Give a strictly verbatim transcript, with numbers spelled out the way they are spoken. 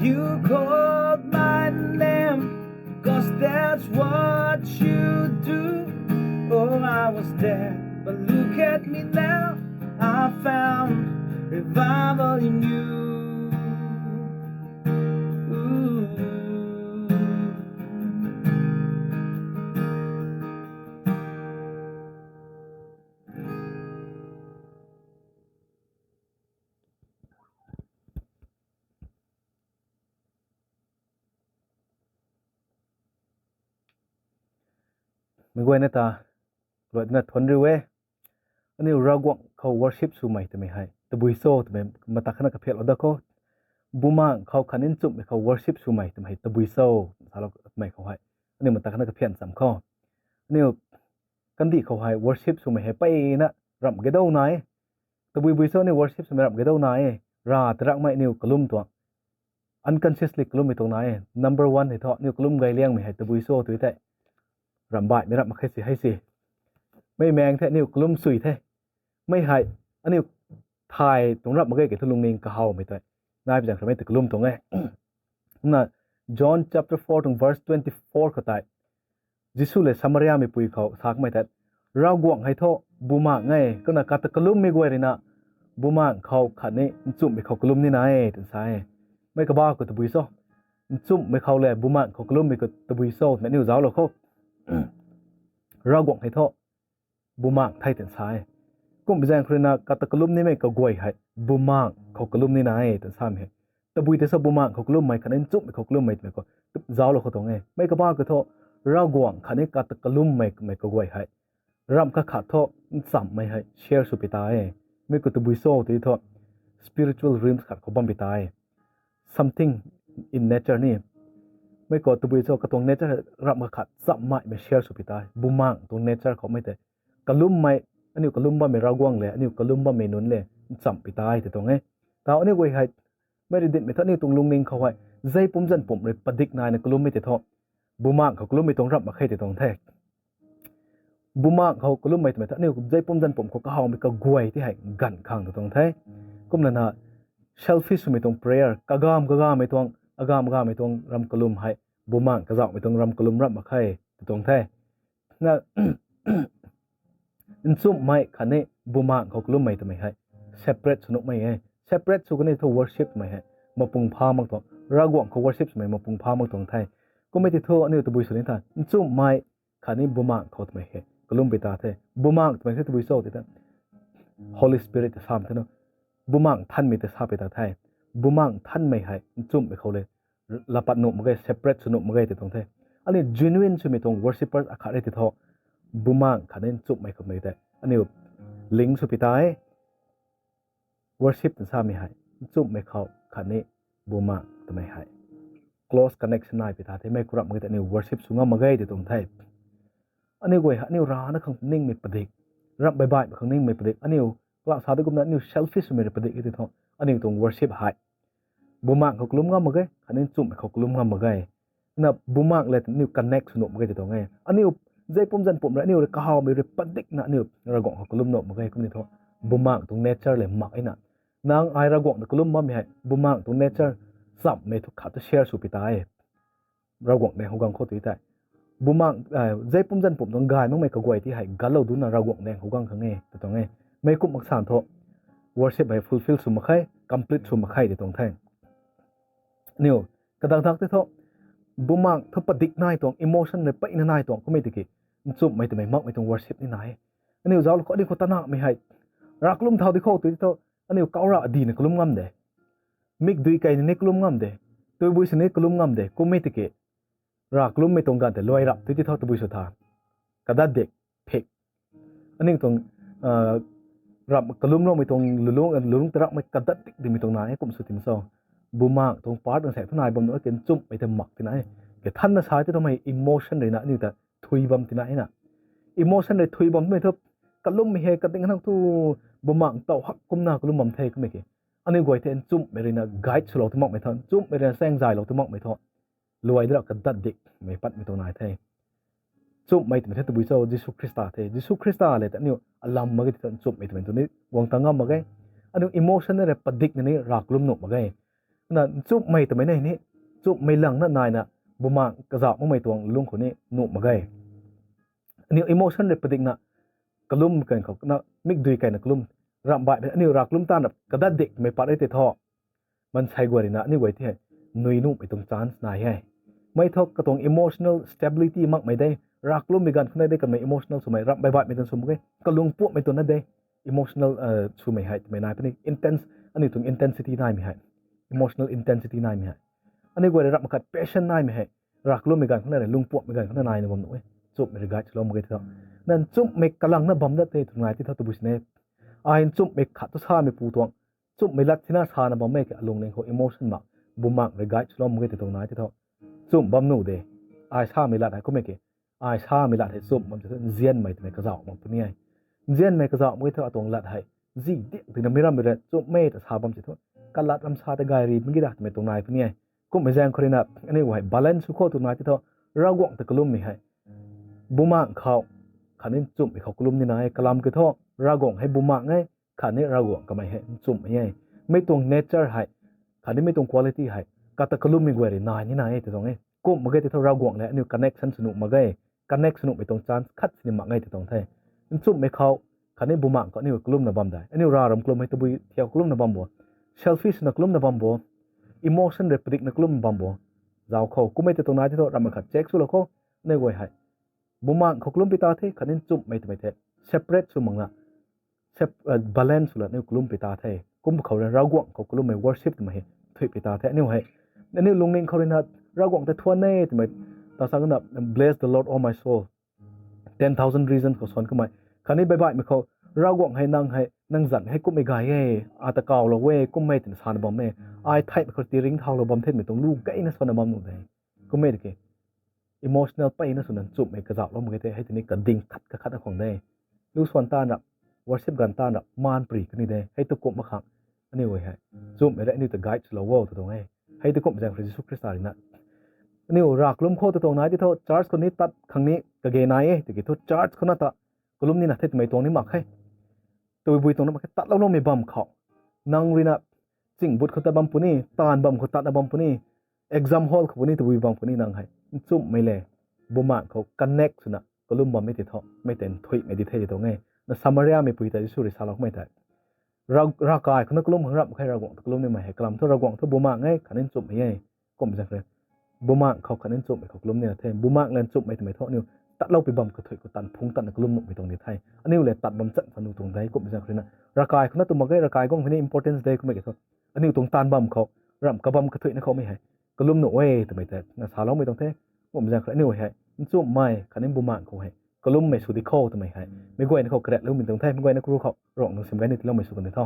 You called my name, 'cause that's what you do. Oh, I was dead, but look at me now. I found revival in you. Ooh. Mei guayna ta, luaina thuanc riu e. Aniu Ravguangc khou worship swmei twmei hei tabui cho twmei mata khatna kaphianlou dat kho. Bumaengh khou khatni nchumhmei khou worship swmei twmei hei tabui cho, salou twmei khou hei aniu mata khatna kaphian cham kho. Aniu kandih khou hei worship swmei hei mpeyna ramh gadou nai e. Tabui bui cho aniu worship swmei ramh gadou nai e. Rav tarangmei aniu kalum tuang unconsciously kalummei tuang nai e. Number one hei thu aniu kalum gay liangmei hei tabui cho tw thei, ramh baihmei ramh mak khe si hei si. Mei maeng the aniu kalum sui the. Mei hei aniu thay tuang ramh mak ge ke thu lungning kahawmei tei nai pi zaeng khramei tei kalum tuang e. Na John chapter four tuang verse twenty four khou tei Jisu le Samariameipui khou sakmei tei, Ravguangc hei thu bumaengh e, kumna kata kalummei guay ruina bumaengh khou khatni nchumhmei khou kalum nina e twna sa e. Mei kabah khou tabui cho, nchumhmei khou le bumaengh khou kalummei khou tabui cho twmei aniu zauclou kho. Ravguangc hei thu bumaengh the twna sa e. Kum pi zaeng khou ruina kata kalum nimei kaguay hei bumaengh khou kalum nina e twna samei hei tabui tei cho, bumaengh khou kalummei khatni nchumhmei khou kalummei twmei khou zauclou khou tuang e. Mei kabah khou thu Ravguangc khatni kata kalummei mei kaguay hei ramh kakhat thu nchamhmei hei share sw pi ta e. Mei khou tabui cho tw thu spiritual realms khat khou bam pi ta e. Something in nature ni. Mei khou tabui cho katuang nature ramh kakhat nchamhmei mei share sw pi ta e. Bumaengh tuang nature khou mei tei kalummei, aniu kalum bammei Ravguangc le aniu kalum bammei nunc le nchamh pi ta e tei tuang e. Tau aniu guay hei mei rui dinhmei thu aniu tuang lungning khou hei zei pumc zanc pumc rui padik naina kalummei tei thu bumaengh khou kalummei tuang ramh mak khe tei tuang the. Bumaengh khou kalummei twmei thu aniu zei pumc zanc pumc khou kahawmei kaguay ti hei ganv khang tei tuang the. Kumlana selfish swmei tuang prayer, kagam kagamei tuang, agam agamei tuang ram kalum hei bumaengh kazauhmei tuang ram kalum ramh mak khe tei tuang the. Na nchumhmei khatni bumaengh khou kalummei twmei hei separate sw nuhmei e. Separate sw kani thu worship twmei hei mapung pha mak tuang, Ravguangc khou worship swmei mapung pha mak tuang the. Kummei tei thu aniu tabui sw ni tha, nchumhmei khatni bumaengh khou twmei hei kalum pi ta the. Bumaengh twmei the tabui cho tei ta Holy Spirit ta samei the na, Bumaengh Nthanmei ta sa pi ta the. Bumaengh Nthanmei hei nchumhmei khou le lapat nuh mak ge, separate sw nuh mak ge tei tuang the. Aniu genuine swmei tuang worshippers akhat rui tei thu bumaengh khatni nchumhmei khoumei tei aniu link sw pi ta e. Worship twna samei hei nchumhmei khou khatni bumaengh twmei hei close connection nai pi ta the. Mei khou ramh mak ge tei aniu worship sw ngam mak ge tei tuang the. Aniu guay hei aniu rana khang ningmei padik, ramh baibaihmei khang ningmei padik, aniu kalam sa de kumna aniu selfish swmei rui padik e tei thu aniu tuang worship hei bumaengh khou kalum ngam mak ge khatni nchumhmei khou kalum ngam mak ge. Na bumaengh le aniu connect sw nuh mak ge tei tuang e. Aniu zei pumc zanc pumc rui aniu rui kahawmei rui padikna aniu Ravguangc khou kalum nuh mak ge. Kumni thu bumaengh tuang nature le mak e na. Nang ai Ravguangc ta kalum bammei hei bumaengh tuang nature chamhmei thu khat thu share sw pi ta e. Ravguangc daeng khou gang khou tei tei bumaengh zei pumc zanc pumc tuang gay makmei kaguay ti hei galou duna Ravguangc daeng khou gang khang e tei tuang e. Mei kum mak san thu worship hei fulfill sw mak khe, complete sw mak khe tei tuang the. Aniu kadak dak tei thu bumaengh thu padik nai tuang, emotion rui peyna nai tuang kummei tiki nchumhmei twmei makmei tuang worship ni nai e. Aniu zauclou khou aniu khou tanahmei hei rav kalum thau di khou tei thu aniu kau rav dina kalum ngam de, mikdui keyna ni kalum ngam de, tuibui sini kalum ngam de kummei tiki rav kalummei tuang ganv tei luai rap tei tei thu tabui sw tha, kadat dik, phik. Aniu tuang rap kalumloumei tuang lulung, lulung tarangmei kadat dik dimei tuang na e kum sw tim cho. Bumaengh tuang part tuang se thu nai bam nuh e, nchumhmei tei mak tina e. Kathanna sa tei twmei emotion ruina aniu ta thui bam tina e na. Emotion rui thui bam twmei thu kalummei hei kading khang thu bumaengh taw hak kumna kalum bam the kummei ki. Aniu guay tei nchumhmei ruina guide swlou tw makmei thu, nchumhmei ruina chaeng zaylou tw makmei thu luai dra kadat dikmei patmei tuang nai the. Nchumhmei twmei the tabui cho, Jisu Khrista the. Jisu Khrista le tei aniu alam mak ge tei thu nchumhmei twmei tu ni guang ta ngam mak ge. Aniu emotion rui padikna ni rav kalum nuh mak ge. Na nchumhmei twmei ni ni, nchumhmei langna naina, bumaeng kazauh makmei tuang lung khou ni nuh mak ge. Aniu emotion rui padikna, kalum kan khou na mikdui kaina kalum, ramh baihmei aniu rav kalum tanna kadat dikmei pat e tei thu, maansei guay ruina aniu guay ti hei nui nuhmei tuang chance nai e. Mei thu katuang emotional stability makmei de, rav kalummei ganv khou na de kamei emotional swmei, ramh baih baihmei tuang sw mak ge, kalung puamhmei tuang na de, emotional swmei hei twmei nai puni, intense, aniu tuang intensity naimei hei, emotional intensity naimei hei. Aniu guay rui ramh khat passion naimei hei, rav kalummei ganv khou na rui lungpuamhmei ganv khou na naina bam nuh e. Nchumhmei rui guide swlou mak ge tei thu, na nchumhmei kalangna bam dat the tw nai tei thu tabui sini. Ai nchumhmei khat thu samei pu tuang, nchumhmei lat tina sana bammei ke alungning khou emotion mak, bumaeng rui guide swlou mak ge tei tuang nai tei thu, nchumh bam nuh de. Ai samei lat hei kummei ke, ai samei lat hei nchumh bam se thu nzianmei twmei kazauh mak puni e. Nzianmei kazauh mak ge thu atuang lat hei zi diak tina mi rammei rui nchumhmei ta sa bam se thu, kalat ram sa ta gay ri mak ge da twmei tuang nai puni e. Kummei zaeng khou ruina aniu hei balance sw khou tw nai tei thu, Ravguangc ta kalummei hei bumaeng khou khatni nchumhmei khou kalum nina e. Kalam kiu thu, Ravguangc hei bumaeng e, khatni Ravguangc kamei hei nchumhmei e. Mei tuang nature hei khatni mei tuang quality hei kata kalummei guay rui nai nina e tei tuang e. Kum mak ge tei thu Ravguangc le aniu connection sw nuh mak ge, connect sw nuhmei tuang chance khat sini mak ge tei tuang the. Nchumhmei khou khatni bumaeng khou aniu kalumna bam de, aniu rav ram kalum hei tabui thiak kalumna bam bo, selfish na kalumna bam bo, emotion rui padikna kalumna bam bo. Zauc khou kummei tei tuang nai tei thu ramh khat check swlou khou, aniu guay hei bumaeng khou kalum pi ta the khatni nchumhmei twmei the separate sw makna, balance swla aniu kalum pi ta the. Kum khou rui Ravguangc khou kalummei worship twmei hei thuy pi ta the. Aniu hei, aniu lungning khou ruina Ravguangc ta thuan e twmei, ta sa kana, Bless the Lord, O my soul, ten thousand reasons khou suan kamei, khatni baih baihmei khou, Ravguangc hei nang hei nang zanc hei kummei gay e, ata kawlou e, kummei twna sana bam e, ai theihmei khou tiringcthaulou bam themei tuang lu gayna suanna bam nuh de. Kummei tiki emotional peyna swna nchumhmei kazauhlou mak ge tei hei tini kading khat kakhatna khwang de. Lu suan tanra, worship ganv tanra maan pri kani de, hei tu kum mak khang aniu hei nchumhmei rui aniu ta guide swlou o tw tuang e. Hei tu kum zaeng khou rui Jisu Khrista ruina aniu rav kalum khou tw tuang nai tei thu church khou ni tat khang ni kage nai e, tiki thu church khou na ta kalum nina the twmei tuang ni mak khe. Tabui tuang na mak khe, tatlou loumei bam khou, nang ruina ching but khou tat bam puni, taanv bam khou tatna bam puni, exam hall khou puni, tabui bam puni, nang hei nchumhmei le bumaeng khou connect swna kalum bammei tei thu mei tei nthuihmei di the tei tuang e. Na Samariamei pui ta Jisu rui saloumei tei, rav, ravkai khou na kalum khang ramh khe, Ravguangc ta kalum nimei hei kalam thu Ravguangc thu bumaeng e khatni nchumhmei e. Kum zaeng khou rui bumaeng khou khatni nchumhmei khou kalum nina the. Bumaeng le nchumhmei twmei thu aniu tatlou pi bam kathuih khou taanv phungc tatna kalum nuhmei tuang di the. Aniu le tat bam chan sa nuh tuang de. Kum zaeng khou ruina ravkai khou na tu mak ge, ravkai guang hei ni importance de kummei ki thu, aniu tuang taanv bam khou, ramh kabam kathuihna khoumei hei kalum nuh e twmei tei na saloumei tuang the. Kum zaeng khou rui aniu hei nchumhmei khatni bumaeng khou hei kalummei sw di kho twmei hei meic guayna khou karatloumei tuang the. Meic guayna kru khou Ravguangc nang sim gayna tiiloumei sw kan di tho.